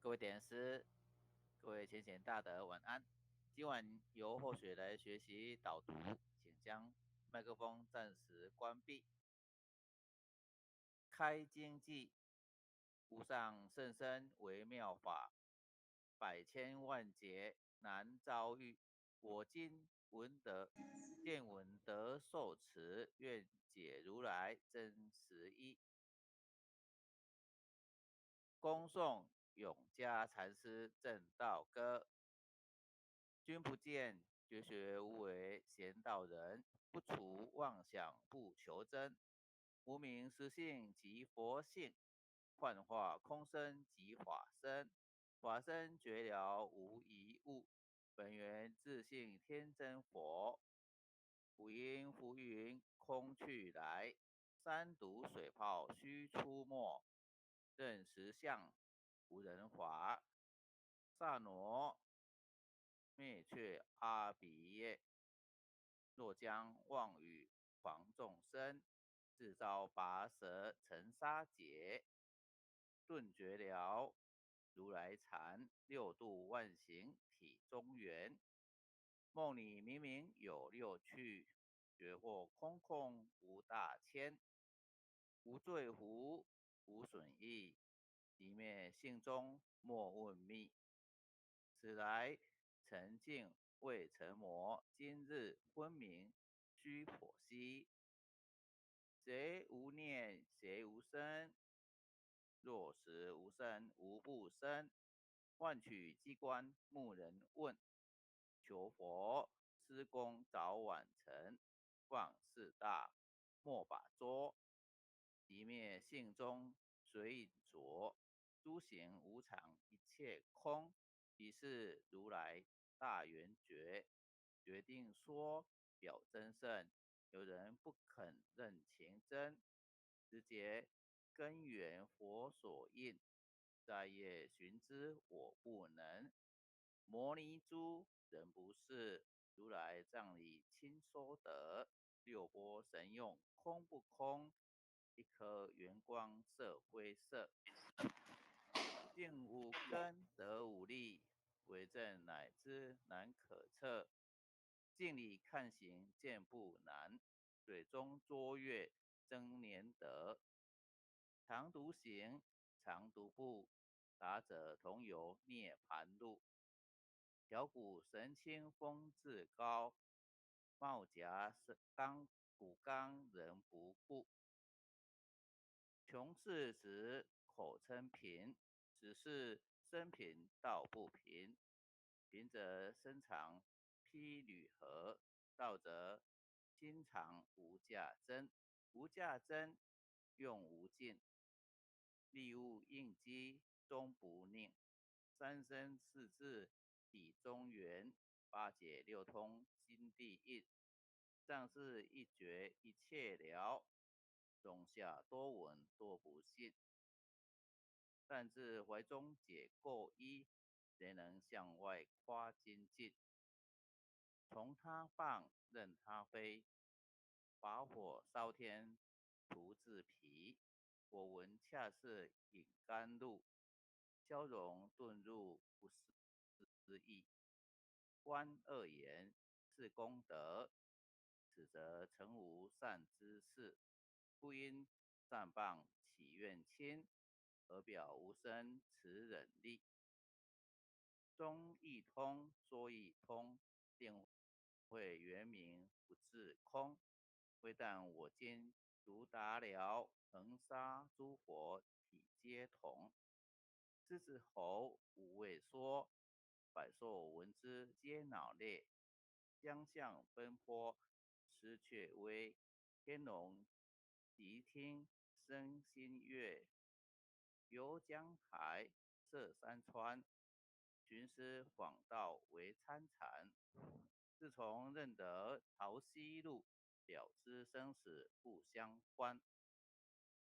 各位点师，各位浅显大德，晚安。今晚由后学来学习导读，请将麦克风暂时关闭。开经偈，无上甚深微妙法，百千万劫难遭遇。我今闻得见闻得受持，愿解如来真实义。恭诵永嘉禅师证道歌。君不见，绝学无为闲道人，不除妄想不求真，无明实性即佛性，幻化空身即法身，法身觉了无一物，本源自性天真佛。五阴浮云空去来，三毒水泡须出没，认实相无人法，萨罗灭却阿鼻耶。若将妄语诳众生，自遭拔舌尘沙劫。顿觉了如来禅，六度万行体中圆。梦里明明有六趣，觉获空空无大千。无罪福，无损益，寂灭性中莫问觅。此来尘境未成魔，今日分明须剖析。谁无念，谁无生？若实无生，无不生。万取机关牧人问，求佛施功早晚成，放四大莫把捉。寂灭性中随影着，诸行无常一切空，即是如来大圆觉。决定说表真圣，有人不肯认情真，直结根源佛所应，在业寻之我不能。摩尼珠人不识，如来藏里亲说得，六波神用空不空？一颗圆光色非色，净五根得五力，为证乃知难可测。镜里看形见不难，水中捉月争年得。常独行，常独步，达者同游涅盘路。条骨神清风自高，帽夹钢骨刚人不顾。穷世时口称贫，只是身贫道不贫。贫则身长披履合，道则心藏无价珍。无价珍用无尽，利物应机终不佞。三生四智体中圆，八解六通心地印。上是一觉一切了。中下多闻多不信，但自怀中解垢衣，谁能向外夸精进？从他放，任他飞，把火烧天徒自疲。我闻恰似饮甘露，消融顿入不思议。观恶言是功德，此则成无善知识。不因善谤起怨亲，而表无生慈忍力。中义通，说义通，定慧圆明不自空。非但我今独达了，恒沙诸佛体皆同。狮子吼无畏说，百兽闻之皆恼裂。将相奔波失却威，天龙谛听生心悦，游江海，涉山川，寻师访道为参禅。自从认得曹溪路，了知生死不相关。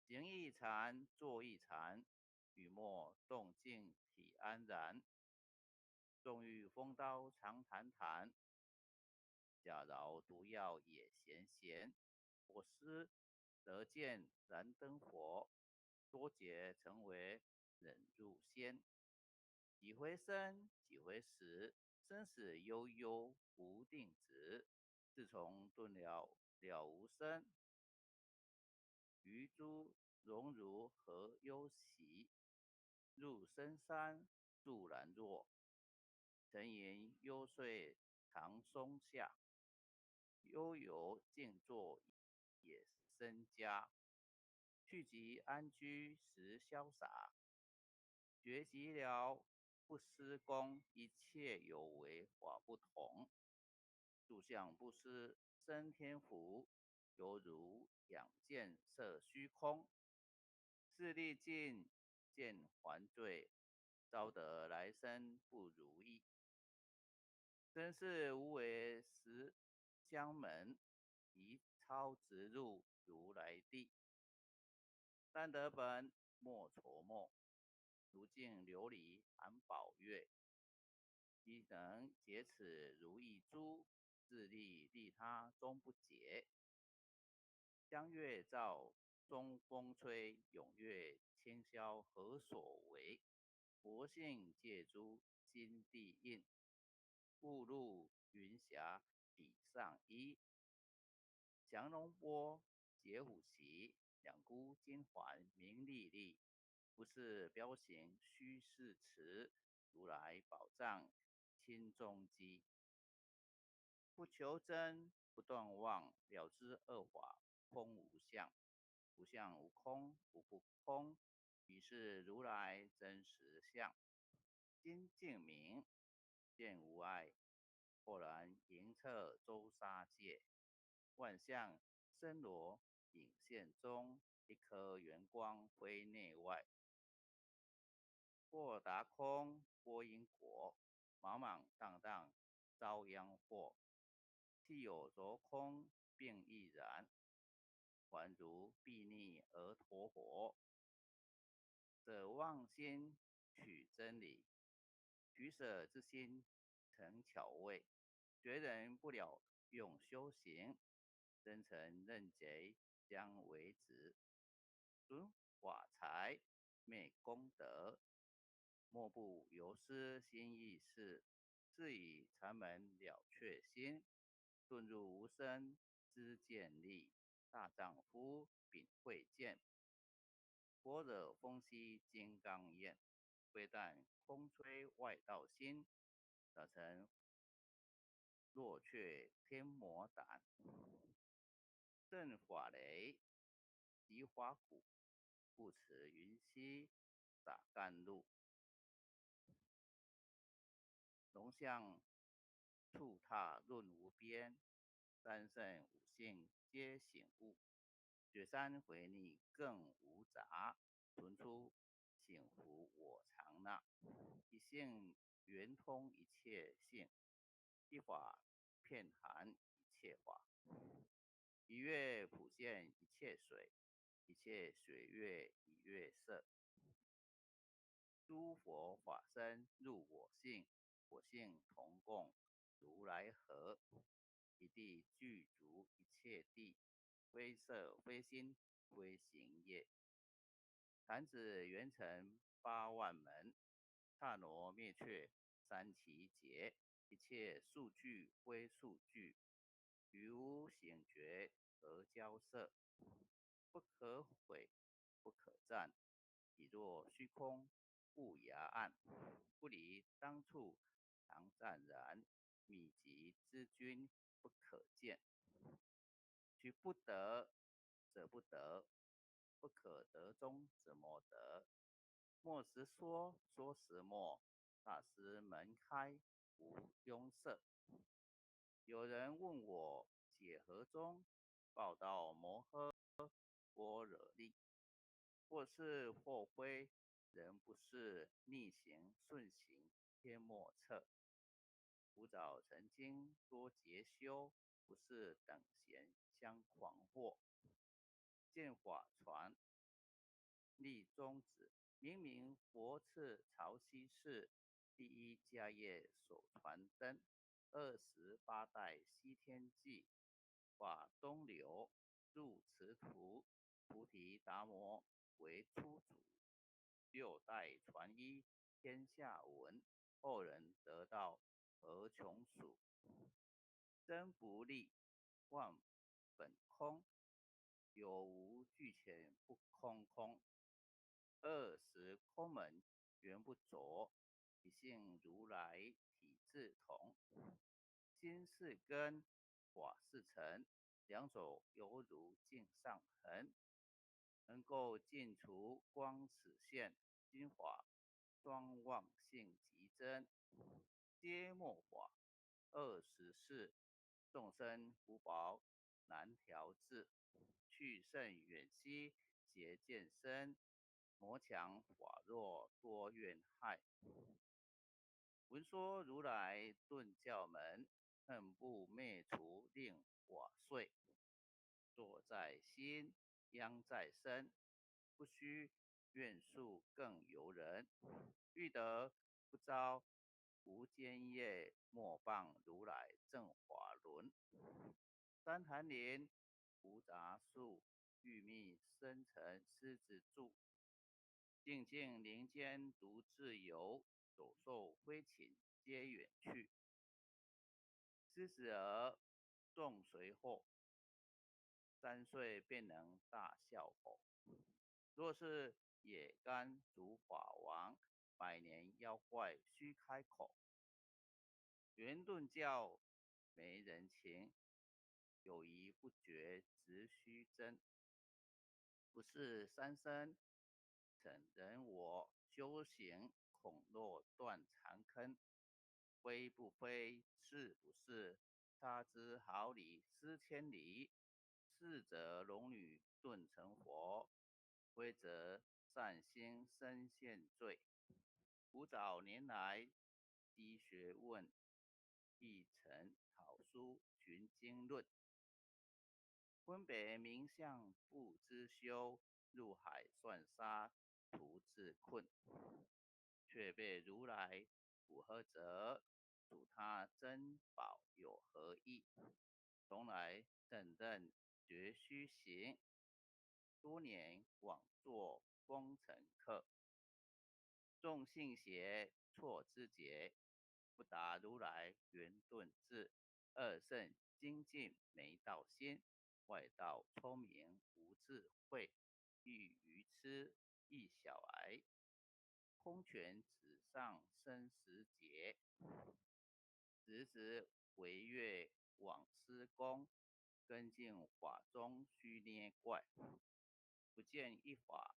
行亦禅，坐亦禅，语默动静体安然。纵遇风刀长谈谈，假饶毒药也咸咸。我师得见燃灯佛，多劫成为忍辱仙。幾回生，幾回死，生死悠悠無定止。自從頓了了無生，於諸榮辱何憂喜？入深山住蘭若，沉吟幽邃長松下，悠游靜坐野僧家。去即安居實瀟灑，覺寂了不思功，一切有為法不同。住相布施生天福，猶如仰箭射虛空。勢力盡見還罪，招得來生不如意。真是無為實相門，一超直入如來地。三德本莫愁莫，如鏡琉璃含寶月。彼能解此如意珠，自利利他終不竭。江月照，松風吹，詠月清宵何所為？佛性借諸心地印，霧露雲霞體上衣。降龍波，解虎旗，兩孤金環明麗麗，不是標形虛飾詞，如來寶藏親中機。不求真，不斷妄，了知二法空無相，無相無空，無不空，於是如來真實相。心淨明，見無礙，豁然瑩徹周沙界，萬象森羅影現中，一顆圓光輝內外。豁達空，撥因果，莽莽蕩蕩遭殃禍。既有着空，並亦然，還如睥睨而陀佛。捨妄心取真理，取捨之心成巧位。覺人不了用修行，真誠認賊將為止。損法財滅功德，莫不由斯心意事。是以禪門了卻心，頓入無生知見力。大丈夫秉慧見，般若風息金剛焰，非但空摧外道心，打成若卻天魔膽。震法雷，擊法鼓，不持雲溪灑甘露。龍象觸踏論無邊，三聖五性皆醒悟，覺三回逆更無雜，存出醒福我常納，一性圓通一切性，一法遍含一切法，一月普現一切水，一切水月一月色。諸佛法身入我性，我性同共如來合，一地具足一切地，非色非心非行業。彈指圓成8萬門，剎那滅卻三期劫，一切數據非數據，於無醒覺而交涉，不可毀，不可佔，已若虛空無涯岸，不離當處常湛然，密集之君不可見，取不得，捨不得，不可得中怎麼得？莫實說，說實莫，大師門開無庸色。有人問我解何宗，報道摩訶般若力，或是或非，人不是逆行順行天莫測。古早曾經多劫修，不是等閒相誑惑。見法傳立宗旨，明明佛賜曹溪寺第一家業所傳燈，28代西天記法東流入此土，菩提達摩為初祖，六代傳一天下闻，後人得道何窮數？真不立，妄本空，有無俱遣不空空。二十空門原不着，一性如來體自同。心是根，法是塵，兩者猶如鏡上痕。能夠盡除光此現，心法雙妄性即真。皆末法24眾生福薄難調治，去聖遠昔邪見深，魔強法弱多怨害。聞說如來頓教門，恨不滅除令瓦碎。坐在心，殃在身，不須怨訴更尤人。欲得不遭無間業，莫謗如來正法輪。三寒林無雜樹，欲覓深沉獅子住。靜靜林間獨自遊，走獸飛禽皆遠去。獅子兒眾隨後，3歲便能大笑吼。若是野干主法王，百年妖怪須開口。圓頓教沒人情，有疑不決直須真。不是三生成人我修行，恐落斷殘坑。非不非，是不是？差之毫厘，失千里。是則龍女頓成佛，非則善心身現罪。古早年來積學問，亦曾草書尋經論。分別名相不知修，入海算沙徒自困。卻被如來苦呵責，屬他珍寶有何益？從來等等絕虛行，多年枉作風塵客。眾信邪錯知節，不達如來圓頓智。二乘精進沒道心，外道聰明無智慧，亦愚痴亦小孩。空拳指上生死劫，直直為月往施功，跟進法中須捏怪，不見一法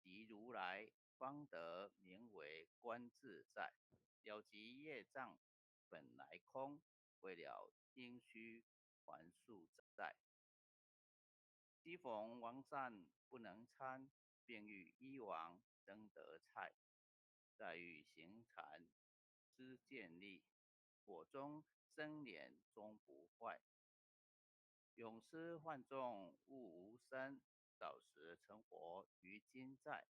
即如來，方得名為觀自在。了即業障本來空，為了應須還宿債。昔逢王膳不能餐，便欲醫王爭得菜。再欲行禪知見力，火中生蓮終不壞。詠思幻眾悟無生，少時成佛於今在。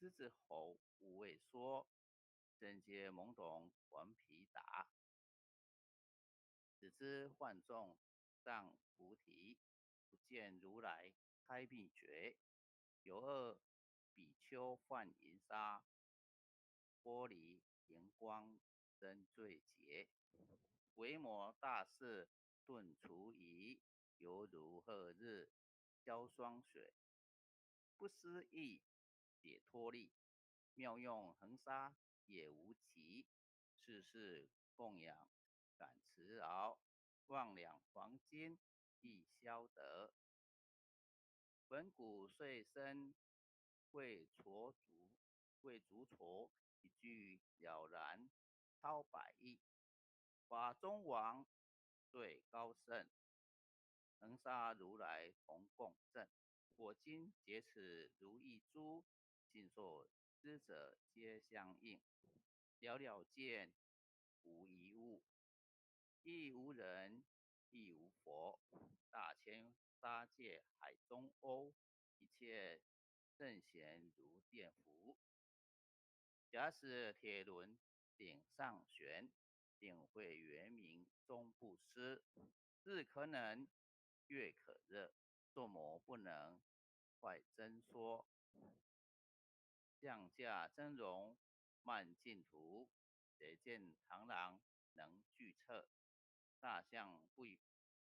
獅子吼無畏說，真階懵懂頑皮達。只知幻眾障菩提，不見如來開秘訣。有二比丘犯淫沙，玻璃熒光真罪劫。維摩大士頓除疑，猶如賀日澆霜雪。不思議解脫力，妙用恆沙也無極。世世供養感慈勞，萬兩黃金亦消得。本古歲身為矬族，為族矬一句了然超百億。法中王最高聖，恆沙如來同共證。我今解此如意珠，信受知者皆相應。了了見無一物，亦無人，亦無佛。大千沙界海中甌，一切聖賢如電浮。假使鐵輪頂上旋，定會圓明終不失。日可能，月可熱，眾魔不能壞真說。降駕真容慢净土，谁见螳螂能俱彻？大象不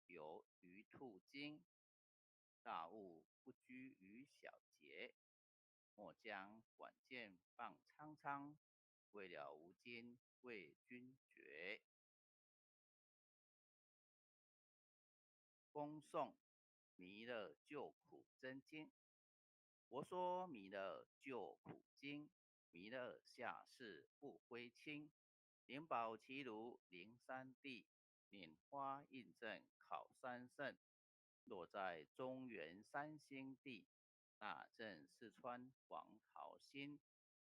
游于兔精，大悟不拘于小节。莫将管见放苍苍，未了无今为君绝。恭诵弥勒救苦真经。佛说弥勒救苦经，弥勒下世不归亲，灵宝齐如灵山地，拈花印证考三圣，落在中原三星地，大正四川黄桃心，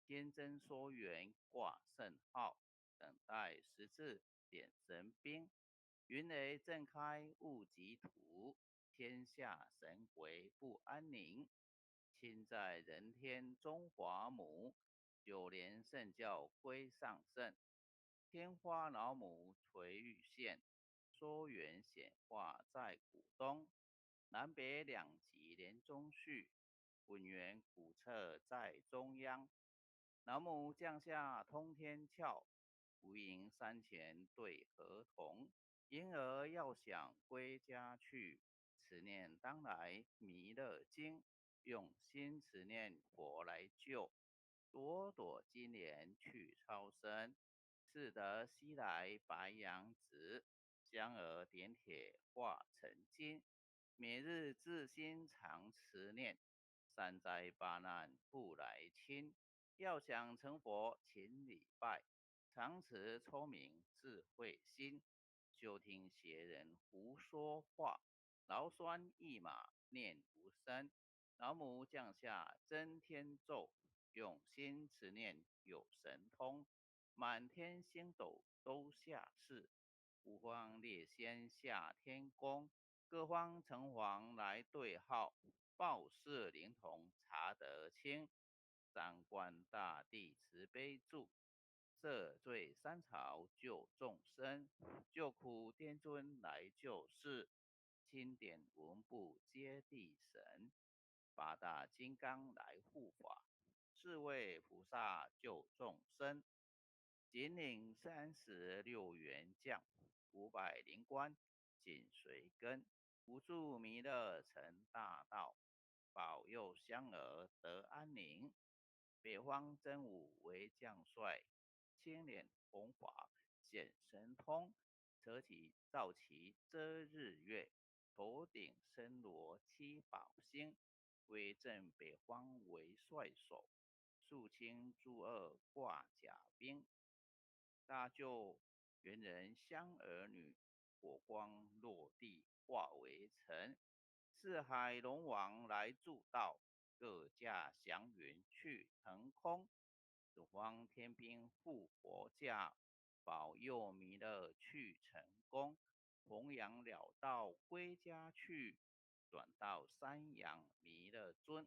天真说缘挂圣号，等待十字点神兵，云雷震开雾集土，天下神鬼不安宁。亲在人天中华母，九莲圣教归上圣，天花老母垂玉线，说缘显化在古东，南北两极连中续，本源古册在中央，老母降下通天窍，无垠山前对河童，婴儿要想归家去，持念当来弥勒经。用心持念佛来救，朵朵金莲去超生，是得西来白羊子，香儿点铁化成金。每日自心常持念，三灾八难不来侵。要想成佛勤礼拜，常持聪明智慧心，休听邪人胡说话，劳酸一马念无声。老母降下真天咒，用心持念有神通，满天星斗都下世，五方列仙下天宫，各方城隍来对号，报事灵童查得清，三官大帝慈悲助，赦罪三朝救众生，救苦天尊来救世，钦点文部揭谛神。八大金刚来护法，四位菩萨救众生，紧领36员将，500灵官紧随跟，无住弥勒成大道，保佑香儿得安宁。北方真武为将帅，青脸红发显神通，扯起皂旗遮日月，头顶森罗七宝星。威震北方为帅首，肃清诸恶挂甲兵，大救猿人香儿女，火光落地化为尘。四海龙王来助道，各驾祥云去腾空。九方天兵护佛驾，保佑弥勒去成功。弘扬了道归家去。转到山阳弥勒尊，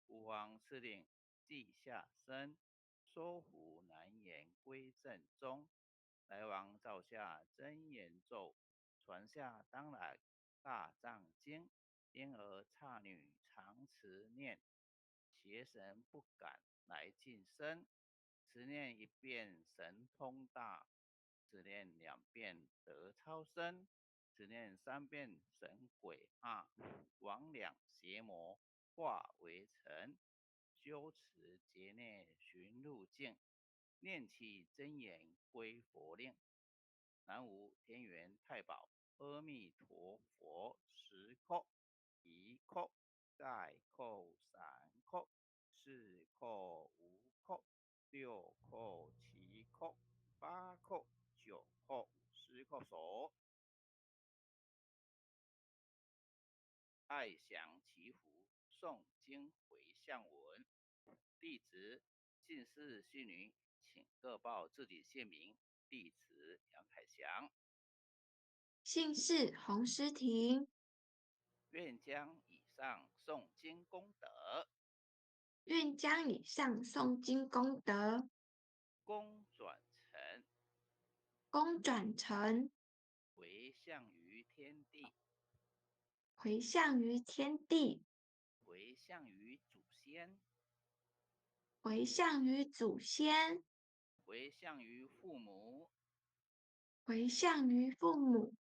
五方司令记下身，收服难言归正宗。来王造下真言咒，传下当来大藏经。婴儿刹女常持念，邪神不敢来近身。持念一遍神通大，持念两遍得超生。持念三遍神鬼怕，魍魉邪魔化为尘。修持劫内寻路径，念起真言归佛令。南无天元太保阿弥陀佛。十叩，一叩，再叩三叩，四叩，五叩，六叩，七叩，八叩，九叩，十叩首。爱祥祈福诵经回向文，弟子姓氏姓名，请各报自己姓名。弟子杨凯翔，姓氏洪诗婷。愿将以上诵经功德，愿将以上诵经功德，功转成，功转成，回向于天地。回向于天地，回向于祖先，回向于祖先，迴向於父母，迴向於父母，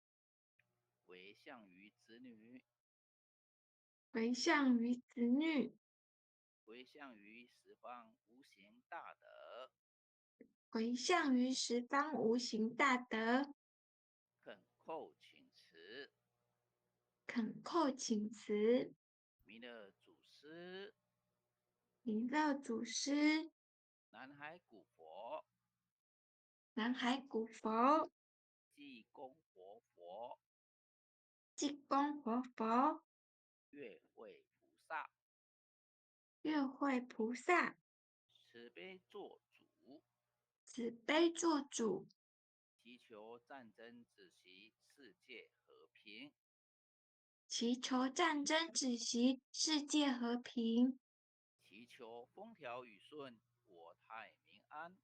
迴向於子女，迴向於子女，迴向於十方無形大德，迴向於十方無形大德，懇叩請辭，懇叩請辭，彌勒祖師，彌勒祖師，南海古佛，南海古佛，濟公活佛，濟公活佛，月慧菩薩，月慧菩薩，慈悲作主，慈悲作主，祈求戰爭止息，世界和平。祈求戰爭止息，世界和平。祈求風調雨順，國泰民安。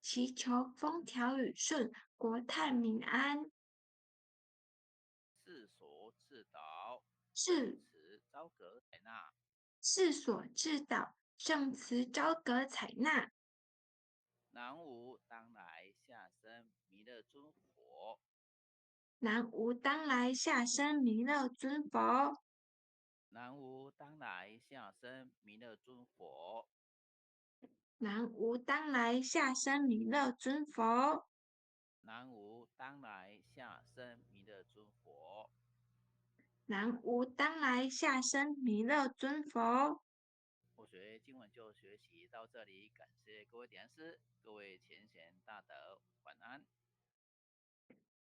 祈求風調雨順，國泰民安。世所智導，世慈昭閣採納。世所智導，聖慈昭閣採納。南無當來下生彌勒尊佛。南無當來下生彌勒尊佛。南無當來下生彌勒尊佛。南無當來下生彌勒尊佛。南無當來下生彌勒尊佛。南無當來下生彌勒尊佛。佛學經文就學習到這裡，感謝各位蓮師，各位前賢大德，晚安。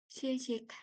謝謝凱。